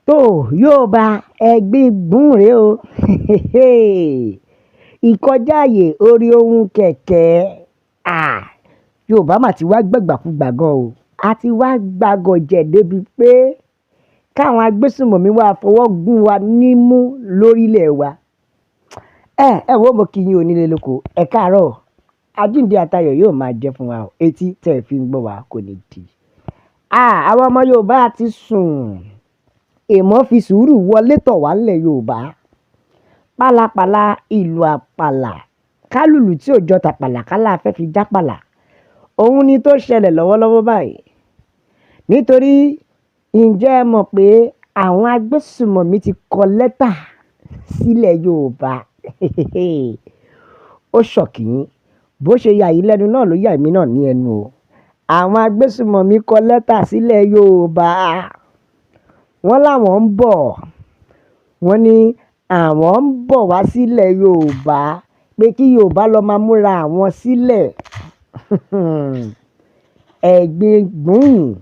Tó Yorùbá ẹgbẹ́ gbùn rèé o. Ìkọjá ààyè orí ohun kẹ̀kẹ́. Ah, Yorùbá mà ti wá gbàgbàkúgbà gan o. A ti wá gbàgọ̀jẹ̀ débi pé káwọn agbésùnmọ̀mí wá fọwọ́ gún wa nímú lórílẹ̀ wa. Ẹ wo, mo kí yín onílé lóko. Ẹ káàárọ̀. Àjíǹde àtayọ̀ yóò máa jẹ́ fún wa o. Etí tẹ́ ẹ fi ń gbọ́ wa kò ní di. Ah, àwọn ọmọ Yorùbá ti sùn. Èèmọ̀ fi sùúrù wọlé tọ̀ wá nílẹ̀ Yorùbá. Pálapàla ìlú àpàlà. Kálùlù tí ò jọ tàpàlà kálá fẹ́ fi jápàlà. Òun ni tó ṣẹlẹ̀ lọ́wọ́lọ́wọ́ báyìí. Nítorí ǹjẹ́ ẹ mọ̀ pé àwọn agbésùnmọ̀mí ti kọ lẹ́tà sílẹ̀ Yorùbá? Ó ṣọ̀kì yín. Bó ṣe yà yín lẹ́nu náà ló yà èmi náà ní ẹnu o. Àwọn agbésùnmọ̀mí kọ lẹ́tà sílẹ̀ Yorùbá. Wọ́n láwọn ń bọ̀. Wọ́n ní àwọn ń bọ̀ wá sílẹ̀ Yorùbá pé kí Yorùbá lọ máa múra àwọn sílẹ̀. Ẹ̀gbin gbùn.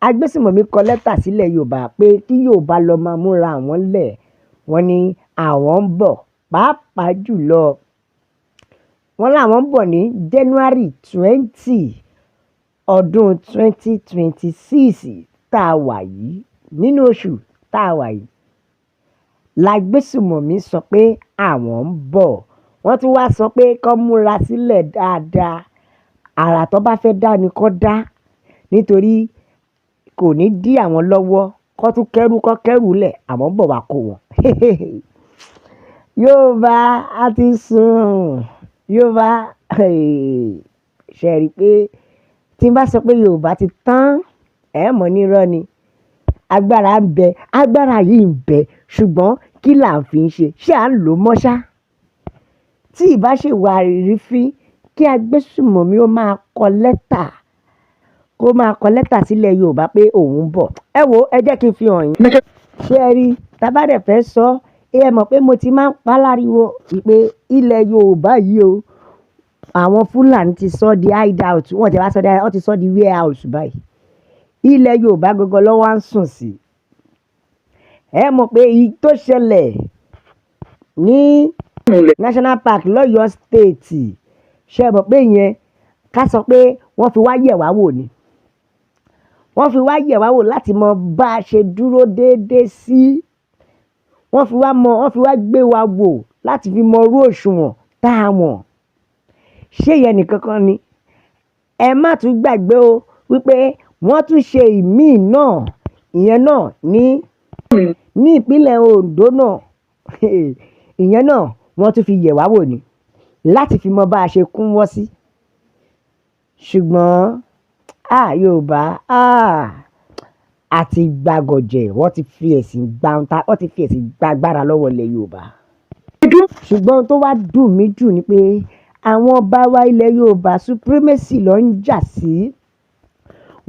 Agbésùnmọ̀mí kọ lẹ́tà sílẹ̀ Yorùbá pé kí Yorùbá lọ máa múra àwọn lẹ̀. Wọ́n ní àwọn ń bọ̀, pàápàá jùlọ. Wọ́n láwọn ń bọ̀ ní January 20, ọdún 2026 tá a wà yìí. Nínú oṣù tá a wà yìí. Lágbésùnmọ̀mí sọ pé àwọn ń bọ̀. Wọ́n tún wá sọ pé kó múra sílẹ̀ dáadáa. Àrà tó bá fẹ́ dá ni kó dá. Nítorí kò ní dí àwọn lọ́wọ́ kó tún kẹ́rù kó kẹ́rù lẹ̀, àwọn ń bọ̀ wá kó wọn. Yorùbá a ti sùn. Yorùbá, ṣé ẹ rí pé tí n bá sọ pé Yorùbá ti tán, ẹ mọ̀ ní irọ́ ni. Agbára ń bẹ, agbára yìí ń bẹ, ṣùgbọ́n kí là ń fi ń ṣe? Ṣé à ń lò ó mọ́ ṣá? Tí ìbá ṣe wà rífín kí agbésùnmọ̀mí ó máa kọ lẹ́tà, kó máa kọ lẹ́tà sílẹ̀ Yorùbá pé òun ń bọ̀. Ẹ wo, ẹ jẹ́ kí n fi hàn yín. Ṣé ẹ rí? Tá bá dẹ̀ fẹ́ sọ, ẹ mọ̀ pé mo ti máa ń pa láriwo wípé ilẹ̀ Yorùbá yìí o, àwọn Fúlàní ti sọ di hideout. Wọ́n ti wá sọ di, wọ́n ti sọ di warehouse báyìí. Ilẹ̀ Yorùbá gangan ló wá ń sùn sí. Ẹ mọ̀ pé èyí tó ṣẹlẹ̀ ní National Park lọ́yọ̀ State, ṣé ẹ mọ̀ pé ìyẹn ká sọ pé wọ́n fi wá yẹ̀ wá wò ni. Wọ́n fi wá yẹ̀ wá wò láti mọ bá a ṣe dúró déédé sí. Wọ́n fi wá mọ̀, wọ́n fi wá gbé wa wò láti fi mọ irú òṣùwọ̀n tá a wọ̀n. Ṣé ìyẹn nìkan kan ni? Ẹ má tún gbàgbé o wípé wọ́n tún ṣe ìmíì náà, ìyẹn náà ní ìpínlẹ̀ Ondo náà. Ìyẹn náà wọ́n tún fi yẹ̀ wá wò ni láti fi mọ bá a ṣe kúnwọ́ sí. Ṣùgbọ́n, ah, Yorùbá, ah, àti gbàgọ̀jẹ̀, wọ́n ti fi ẹ̀sìn gba, wọ́n ti fi ẹ̀sìn gba agbára lọ́wọ́ ilẹ̀ Yorùbá. Ṣùgbọ́n ohun tó wá dùn mí jù ni pé àwọn ọba wa ilẹ̀ Yorùbá, supremacy ló ń jà sí.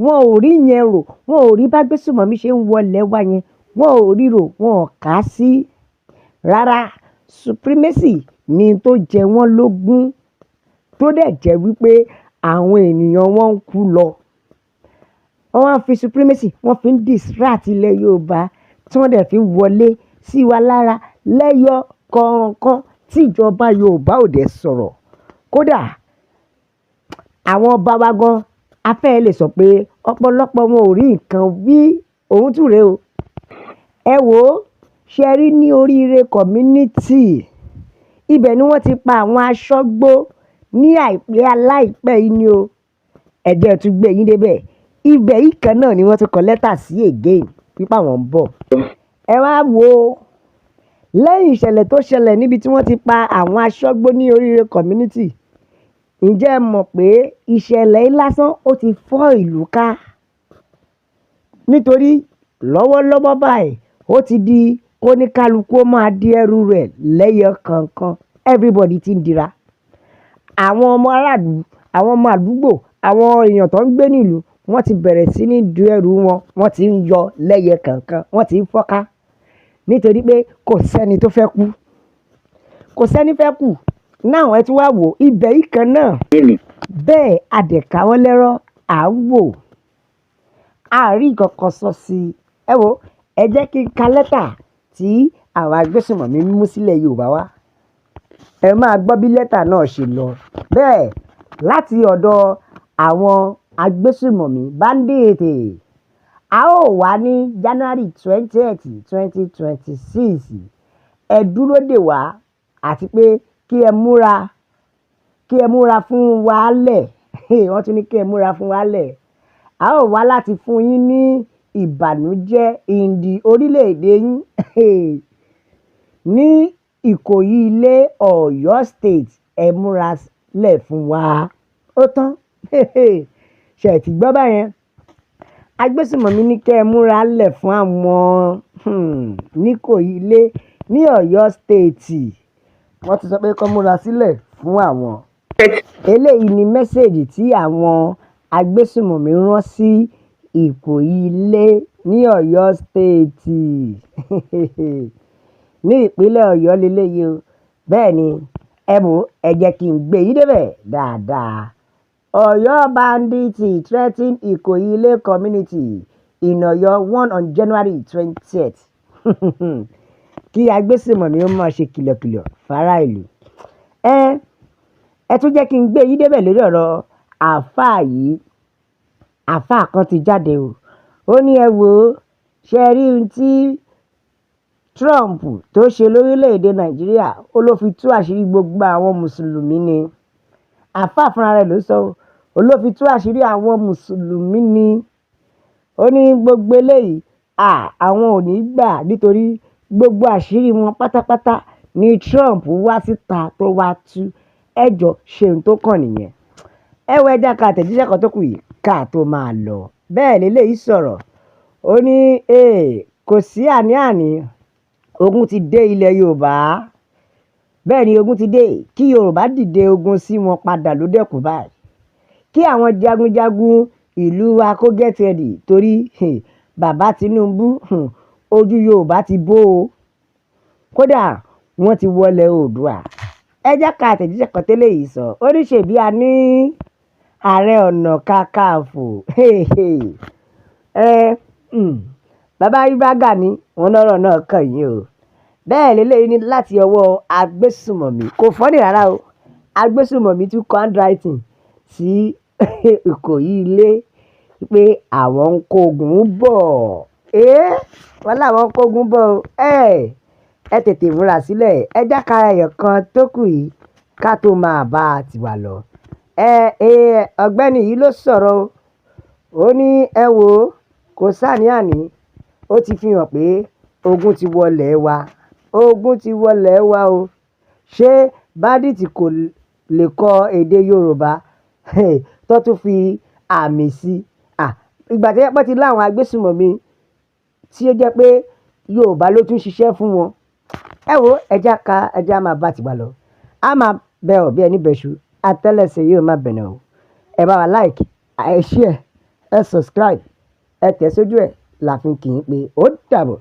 Wọn ò rí yẹn rò, wọn ò rí bá agbésùnmọ̀mí ṣe ń wọlé wá yẹn, wọn ò ríro, wọn ò kà á sí. Rárá, supremacy ni tó jẹ wọ́n lógún, tó dẹ̀ jẹ́ wípé àwọn ènìyàn wọn ń kú lọ. Wọ́n wá fi supremacy, wọ́n fi ń distract ilẹ̀ Yorùbá tí wọ́n dẹ̀ fi ń wọlé sí wa lára lẹ́yọ kọ̀ọ̀kan tí ìjọba Yorùbá ò dẹ̀ sọ̀rọ̀. Kódà àwọn ọba wa gan, a fẹ́ lè sọ pé ọ̀pọ̀lọpọ̀ wọn ò rí nǹkan wí. Òun tún rèé o. Ẹ wò ó, ṣé ẹ rí ní oríire community? Ibẹ̀ ni wọ́n ti pa àwọn aṣọ́gbó ní àìpẹ́ aláìpẹ́ yìí ni o. Ẹ jẹ́ ẹ tún gbé yín dé bẹ̀. Ibẹ̀ yìí kan náà ni wọ́n tún kọ lẹ́tà sí again wípé àwọn ń bọ̀. Ẹ wá wò ó, lẹ́yìn ìṣẹ̀lẹ̀ tó ṣẹlẹ̀ níbi tí wọ́n ti pa àwọn aṣọ́gbó ní oríire community, ǹjẹ́ ẹ mọ̀ pé ìṣẹ̀lẹ̀ yìí lásán ó ti fọ́ ìlú ká? Nítorí lọ́wọ́lọ́wọ́ báyìí ó ti di kóníkálukú ó máa di ẹrù rẹ̀ lẹ́yọ kọ̀ọ̀kan. Everybody ti ń dira. Àwọn ọmọ aráàlú, àwọn ọmọ àdúgbò, àwọn èèyàn tó ń gbé nílùú, wọ́n ti bẹ̀rẹ̀ sí ní di ẹrù wọn, wọ́n ti ń yọ lẹ́yọ kọ̀ọ̀kan, wọ́n ti ń fọ́nká. Nítorí pé kò sẹ́ni tó fẹ́ kú. Kò sẹ́ni fẹ́ kú. Now ẹ tún wá wò ibẹ̀ yìí kan náà. Bẹ́ẹ̀ a dẹ̀ káwọ́ lẹ́rọ̀, à ń wò. A rí nǹkan kan sọ sí i. Ẹ wo, Ẹ jẹ́ kí n ka lẹ́tà tí àwọn agbésùnmọ̀mí mú sílẹ̀ Yorùbá wá. Ẹ máa gbọ́ bí lẹ́tà náà ṣe lọ. Bẹ́ẹ̀ láti ọ̀dọ̀ àwọn agbésùnmọ̀mí bandit, a ó wà ní January 20th, 2026. Ẹ dúró dè wá àti pé kí ẹ múra fún wa lẹ̀. Wọ́n tún ní kí ẹ múra fún wa lẹ̀. A ó wá láti fún yín ní ìbànújẹ́ ìdí orílẹ̀-èdè yín ní Ìkòyí Ilé, Ọ̀yọ́ State. Ẹ múra lẹ̀ fún wa. Ó tán. Ṣé ẹ ti gbọ́ báyẹn? Agbésùnmọ̀mí ní kí ẹ múra lẹ̀ fún àwọn ní Ìkòyí Ilé ní Ọ̀yọ́ State. Wọ́n ti sọ pé kí wọ́n múra sílẹ̀ fún àwọn. Eléyìí ni message tí àwọn agbésùnmọ̀mí rán sí Ìkòyí Ilé ní Ọ̀yọ́ State. Ní ìpínlẹ̀ Ọ̀yọ́ leléyìí o. Bẹ́ẹ̀ ni, ẹ wò, ẹ jẹ́ kí n gbé yín débẹ̀ dáadáa. Ọ̀yọ́ bandits threaten Ìkòyí Ilé community in Ọ̀yọ́ one on January 20th. Kí agbésùnmọ̀mí ó máa ṣe kìlọ̀kìlọ̀ fara ìlú. Ẹ tún jẹ́ kí n gbé yín débẹ̀ lórí ọ̀rọ̀ àáfàá yìí. Àáfàá kan ti jáde o. Ó ní ẹ wò ó, ṣé ẹ rí ohun tí Trump tó ṣe lórílẹ̀-èdè Nàìjíríà, ó ló fi tú àṣírí gbogbo àwọn Mùsùlùmí ni. Àáfàá fúnra rẹ̀ ló sọ ó. Ó ló fi tú àṣírí àwọn Mùsùlùmí ni. Ó ní gbogbo eléyìí, à, àwọn ò ní gbà nítorí gbogbo àṣírí wọn pátápátá ni Trump wá síta tó wá tú. Ẹ jọ ṣe ohun tó kàn nìyẹn. Ẹ wo, ẹ jẹ́ ká àtẹ̀jíṣẹ́ kan tó kù yìí ká tó máa lọ. Bẹ́ẹ̀ leléyìí sọ̀rọ̀. Ó ní, "Kò sí àní-àní, ogun ti dé ilẹ̀ Yorùbá." Bẹ́ẹ̀ ni ogun ti dé. Kí Yorùbá dìde ogun sí wọn padà ló dẹ́kun báyìí. Kí àwọn jagunjagun ìlú wa kó get ready torí bàbá Tinubu, ojú Yorùbá ti bó o. Kódà wọ́n ti wọlé Oòduà. Ẹ jẹ́ ká àtẹ̀jíṣẹ́ kan tẹ́lẹ̀ yìí sọ. Ó ní ṣèbí a ní Ààrẹ Ọ̀nà Kakanfò. Ẹ, bàbá Ìbà Gani, wọ́n lọ́rọ̀ náà kàn yín o. Bẹ́ẹ̀ leléyìí ní láti ọwọ́ agbésùnmọ̀mí. Kò funny rárá o. Agbésùnmọ̀mí tún kọ handwriting sí Ìkòyí Ilé pé àwọn ń kó ogun bọ̀. Wọ́n láwọn ń kó ogun bọ̀ o. Ẹ tètè múra sílẹ̀. Ẹ jẹ́ ká ẹyọ kan tó kù yìí ká tó máa bá tiwa lọ. Ọ̀gbẹ́ni yìí ló sọ̀rọ̀ o. Ó ní ẹ wò ó, kò sáàní-àní. Ó ti fi hàn pé ogun ti wọlé wa. Ogun ti wọlé wa o. Ṣé bandit kò lè kọ èdè Yorùbá tó tún fi àmì sí? À, ìgbà tí wọ́n ti láwọn agbésùnmọ̀mí tí ó jẹ́ pé Yorùbá ló tún ṣiṣẹ́ fún wọn. Ẹ wò ó, ẹ jẹ́ ká, ẹ jẹ́ á máa bá tiwa lọ. A máa bẹ ọ̀ bí ẹni bẹṣu. Atẹ́lẹsẹ̀ yóò máa bẹ̀nà o. Ẹ bá wa like, ẹ share, ẹ subscribe, ẹ tẹ̀ sójú ẹ̀ la fi ń kí yín pé ó dàbọ̀.